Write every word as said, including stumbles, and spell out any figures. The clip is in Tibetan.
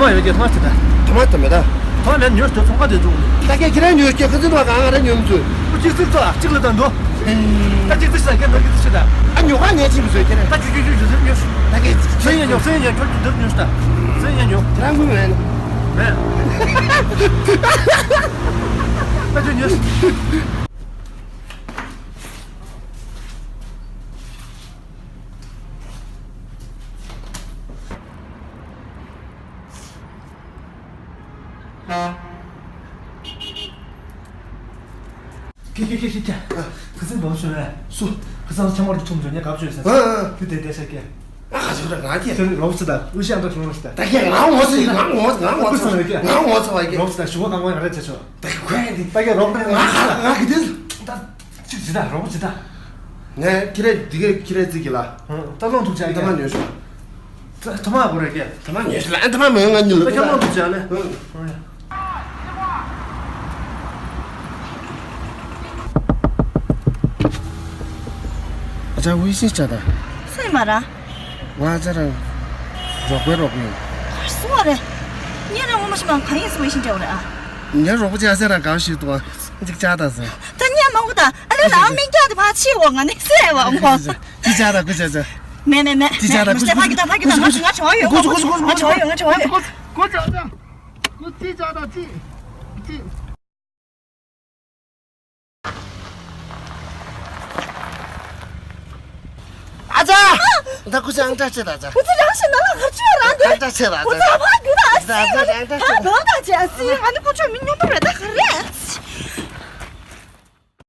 ཐོ་མ་ཡོད་ཀྱི་ཐོ་མ་ཅི་ད། ཐོ་མ་ཐོ་མེད་ད། ཐོ་མ་མེད་ཉོས་ཏེ་ཚོང་ཁ་དེ་འཛུགས། ད་ཀྱེ་ཁྱེད་རང་ཉོས་ཀྱི་ཁ་ཚིག་ཐོ་གང་ང་རང་ཉོས་མི་ཚུལ། ཁོ་གཅིག་ཚིག་ཐོ་གཅིག་ལ་ད་འདུག་ད་གཅིག་ཚིག་ས་ཀྱེ་འདུག་གི་ཚིག་ད། ཨ་ཉོ་ག་ཉན་ཅིག་མི་བཟོད་ཁྱེད་རང་། ད་ཅིག་ཅིག་ཅིག་ཅིག་ཉོས། ད་ཀྱེ་སེ་ཡ་ཉོ་སེ་ཡ་ཉོ་ཁྱོད་ཀྱིས་འདིར་ཉོས་ད། སེ་ཡ་ཉོ། ཁྱེད་རང་དངུལ་མེད། མེད། ད་ཅིག་ཉོས། ཁྱེད་ཁྱེད་ཁྱེད་ཁྱེད་ཁྱེད། ཁ་སང་བབས་བྱུང་བས། སུ། ཁ་སང་ཆང་མར་གྱི་ཁྲོམ་བྱུང་ངས་གབ་བྱོས་ཟེར། ཨ་ཨ། དུ་དེ་དེ་ཤ་ཀྱེ། ཨ་ཁ་ཆུ་ར་ང་ཀྱེ། དེ་རོབ་ཙི་ད་འུ་ཤ་འདྲ་ཁྲོམ་རོ་ཤ་ད། ད་ཀྱེ་ང་ངོ་ཚ་ང་ངོ་ང་ངོ་ཚ་ང་ངོ་ཚ་བ་ཀྱེ། རོབ་ཙི་ད་ཞུ་བ་གང་བ་ང་རེ་བྱ་ཆོག་ད་ཀྱེ་ཁོས་འདི། ད་ཀྱེ་རོབ་ད་ང་ང་ང་གི་དེ། ད་ཅིག་ཅི་ད་རོབ་ཅི་ད། ངས་ཁྱེད་རེ་འདི་གས་ཁྱེད་རེ་ཙི་གི་ལ། ད་ལོང་ཐུག་ཅག་ད་མ་ཉོས་ཤོག་ད་ཐོ་མ་གོ་རེ་ཀྱེ། ད་མ་ཉོས་ཤོག་ལ་ཨ་ད་མ་མོས་ང་ཉོས་ད་ལ་ཁྱེད་ལོང་ཐུག་ཅག་ལེ། ཨ་ཅག་ཝི་ཤིང་ཅག་ད། སུ་ཡིན་མ་ར། ང་ཨ་ཅག་རང་། རོགས་པའི་རོགས་པ་ཡིན། ཨ་སུ་བ་རེད། ངས་རང་ངོ་མ་ཤི་མ་གང་ཡིན་སུ་ཝི་ཤིང་ཅག་བ་རེད་ཨ། ངའི་རོགས་པ་ཅག་ཨ་ཅག་རང་གང་ཞིག་འདུག་ཨ། ཅིག་ཅག་ད་ཟེར། ད་ངས་མང་པོ་ད་ཨ་ལེ་རང་མིང་རྒྱག་དེ་ཕ་ཕྱི་འོ་ང་ནི་སུ་ཡ་བ་འོང་གོ། ཅིག་ཅག་ད་ཀུ་ཅག་ཅག་མེ་མེ་མེ། ཅིག་ཅག་ད་ཀུ་ཅག་ཅག་ཕ་གི་ད་ཕ་གི་ད་ང་ང་བྱ་བ་ཡོད། ཀུ་ཅག་ཀུ་ཅག་ཀུ་ཅག་ང་བྱ་བ་ཡོད། ང་བྱ་བ་ཡོད། ཀུ་ཅག་ཅག་ཀུ་ཅག་ཅག་ད་ཅི་ཅི། ཨ་ཅག་ད་ཀུ་ཅག་ཨང་ཀྲག་ཆེ་ད་ཅག་ཀུ་ཅག་རང་ཞིག་ནང་ལ་ཧར་ཅུ་རང་དེ། ཨང་ཀྲག་ཆེ་ད་ཀུ་ཅག་ཕ་གི་ད་ཨ་སི། ད་ཨང་ཀྲག་ཆེ་ད། ད་ད་ཅག་ཨ་སི། ང་ནི་ཀུ་ཅག་མི་ཉམས་པ་རེད་ད་ག་རེད།